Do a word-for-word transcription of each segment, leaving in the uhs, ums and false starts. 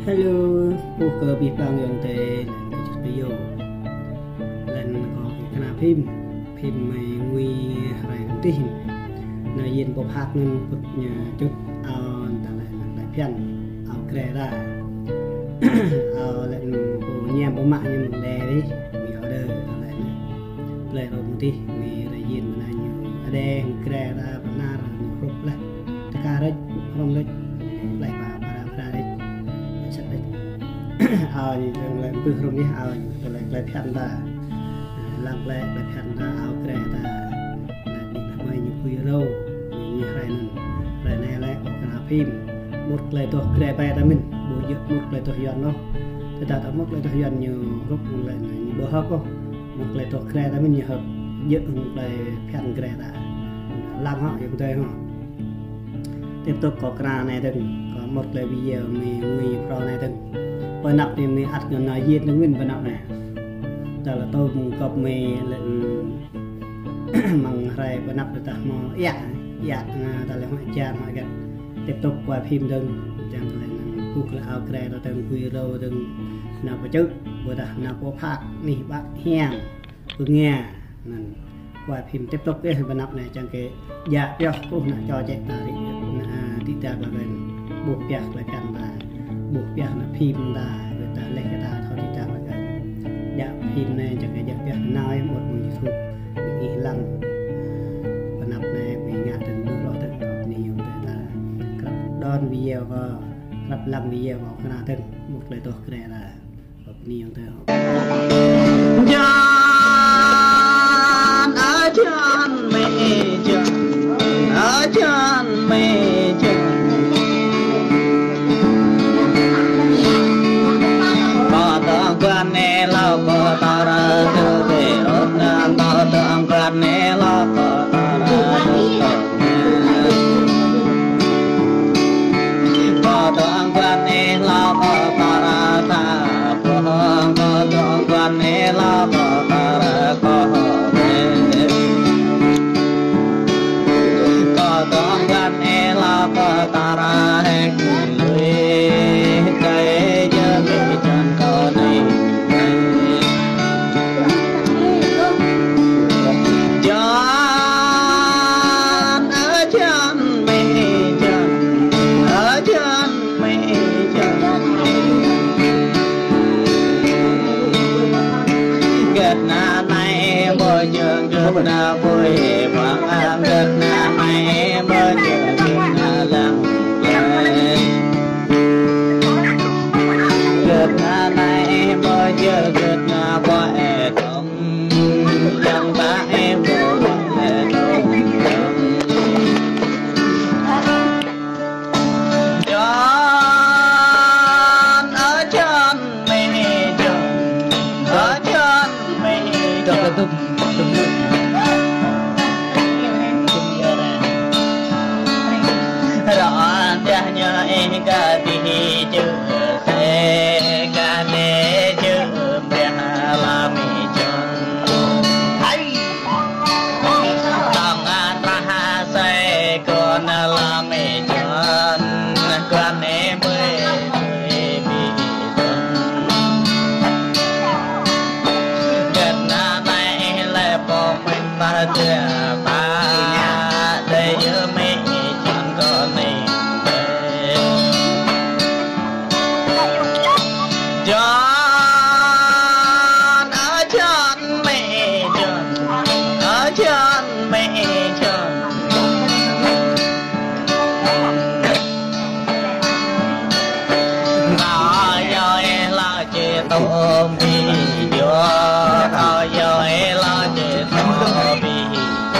Hello, ƀuh kơ abih bang ayŏng adơi, lĕ kơ čut kơ yô. Lĕ kơ kơ kơna phim, phim mơi ngui hrơi kơtih. Nao yin pô phak anŭn pŭt ñu čut ao ta lĕ anŭn lĕ phiăn, ao kre ta. Ao lĕ pô ñăm pô mă ñu mơ̆ng đe ri, mơi order ta lĕ anŭn. Plơi rŏng mơ̆ng tih, mơi rai yin mơ̆ng anŭn ñu. Ade hăng kre ta pơnar ñu hrup lĕ. Tơka rĕč, hrŏm rĕč, plơi ba, ba ra, ba ra rĕč. Sat rĕč. Ao ñu dơ̆ng lĕ pưh hrŏm yơh ao ñu, tơlơi plơi phiăn ta. Lăng plơi, plơi phiăn ta, ao kre ta. Lĕ ñu mơi ñu pui rô, ñu hrơi anŭn. Hrơi anai lĕ kơ kơna phim. Mŭt tơlơi tuh kre ƀai ta mĭn, ƀu djơ̆ mŭt tơlơi tuh Yuan ôh. Tơdah ta mŭt tơlơi tuh Yuan ñu hrup mơ̆ng lĕ ñu ƀu hơ̆k ôh. Mŭt tơlơi tuh kre ta mĭn ñu hơ̆k, djơ̆ hăng tơlơi phiăn kre ta. Lăng hŏ, ayŏng adơi hŏ. Tiếp tục kơ kơna anai dơ̆ng, kơ mŭt tơlơi video mơi ngui phrâo anai dơ̆ng. Pơ anăp anai mơi ăt ngă nao yin dơ̆ng mĭn pơ anăp anai. Tơdah lĕ tơm kơp mơi lĕ, mơ̆ng hrơi pơ anăp tơdah hmâo ia, ia, tơdah lĕ hmâo čar hmâo găt. Tiếp tục quay phim dơ̆ng, čang lĕ năng ƀuh lĕ ao kre ta dơ̆ng, pui rô dơ̆ng, nao pơ čut, ƀôdah nao pô phak, anih ƀă hiam, pơngia, anŭn. Quay phim tiếp tục ĕh, pơ anăp anai čang kơ djă pioh kơ ană čô čĕ ta ri, ană, a, ti ta ƀlŏr gơ̆n. Ƀuh pioh tơlơi phiăn ta, ƀuh pioh ană phim ta, kơ ta lĕ kơ ta thâo ti ta ƀlŏr gơ̆n. Djă phim anai čang kơ djă pioh nao ĕh mŭt mơ̆ng YouTube, ƀing ih lăng. A, pơ anăp anai ƀing ngă dơ̆ng ƀuh lŏ dơ̆ng kơ bơni ayŏng adơi ta. Krăp đon video kơ, krăp lăng video kơ kơna dơ̆ng, mŭt tơlơi tuh kre ta. Bơni ayŏng adơi. Jan, a jan mơi jan, a jan mơi jan. Kơ tơ̆ng kơ anai lăp kơ ta ră tơ tê ôp na, kơ tơ̆ng kơ anai lăp kơ ta ră tơ tê. Kơ tơ̆ng kơ anai lăp kơ ta ră tha. Jan, ơ jan, ơ jan. Gơ̆t anai ƀu djơ̆ gơ̆t ană ƀu ê ƀăng ang, gơ̆t anai ƀu djơ̆ gơ̆t ană lăng. Gơ̆t anai ƀu djơ̆ gơ̆t ană ƀu ê tŏng, yang ƀă ê ƀu ê tŏng. Jan, ơ jan mơi jan, ơ jan mơi jan. Ră tơdah ñu ih kơ tih čư̆ sĕ, kơ tih čư̆ brơi lăm ih jan. Hai. Tơngan rah asơi kơ ană lăm ih jan, kơ ană ƀơi ƀơi ƀing ih jan. Gơ̆t anai lĕ pô mĭn mă tơpă, đơi yơh mơi ih jan kơ anai. Jan, ơ jan mơi jan, ơ jan mơi jan. Kâo yua ih lăi či tŏm ƀing yua, kâo yua ih lăi či tŏm ƀing yua.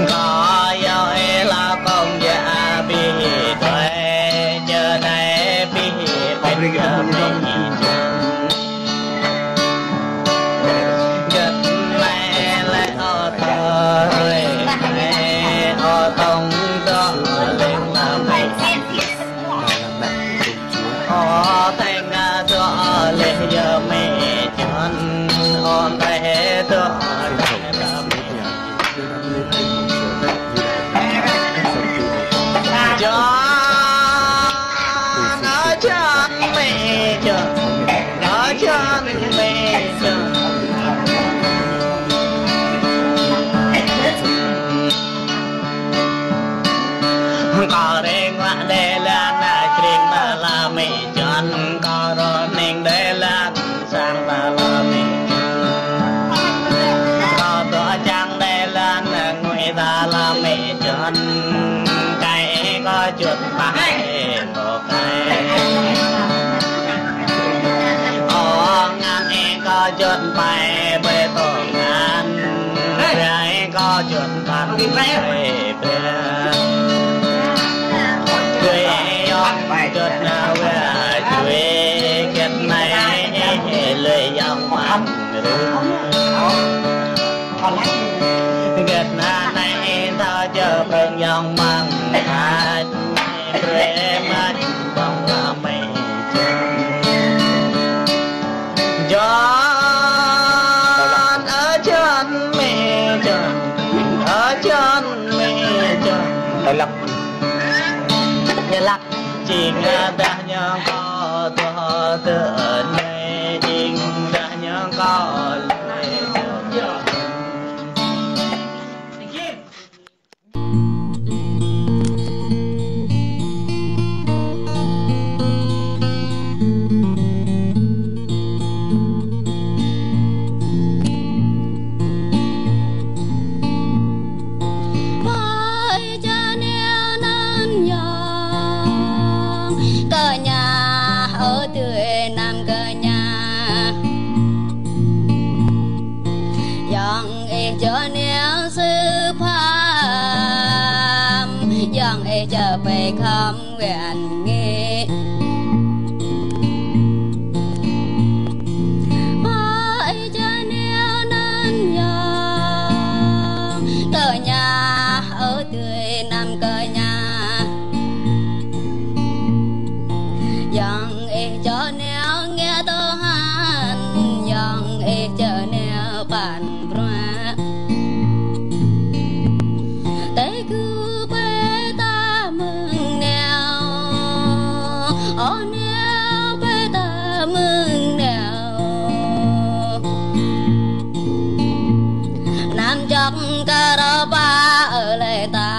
Kâo yua ih lăi kông djă ƀing tui, čơđai ƀing pĭt kơ ƀing yua. Gơ̆t anai lĕ ơ tơ̆ ơi, ơ tŏng tơ̆ lĕ lăm. Ơ tơ̆ng tơ̆ lĕ yơh mơi jan, ơ tơ̆ tơ̆ lĕ lăm. Jan. Lăm mĕ čun, kai kơ čun pai kơ kai. Ơ ngăn kơ čun pai ƀơi tŏ ngăn, rai kơ čun pai ƀơi ƀơi. Tui yong čun na wa tui kĕt nai, lui yong măng rư. Gĕt na nai thâo čơ pơ̆ng yong măng hăt, brơi mă bong la mĕ čun. Čun, ơ čun mĕ čun, ơ čun mĕ čun. Tơlăk. Tơlăk. Jing dah ñu kơ tŏ tơ nai, jing dah ñu kơ lĕ. Ơi, čơ neo năn yong kơ ñu, ơ tui năm kơ ñu. Yong ih čơ neo sư pham, yong ih čơ pê kham wĕn ngĕ. Ơi, čơ neo năn yong kơ ñu, ơ tui năm kơ ñu. Yong ih čơ neo ngĕ tơhan, yong ih čơ neo păn bruă. Tê gŭ pê ta mơ̆ng neo, ơ neo pê ta mơ̆ng neo. Năm čŏk kơ rơpa ơ lĕ ta.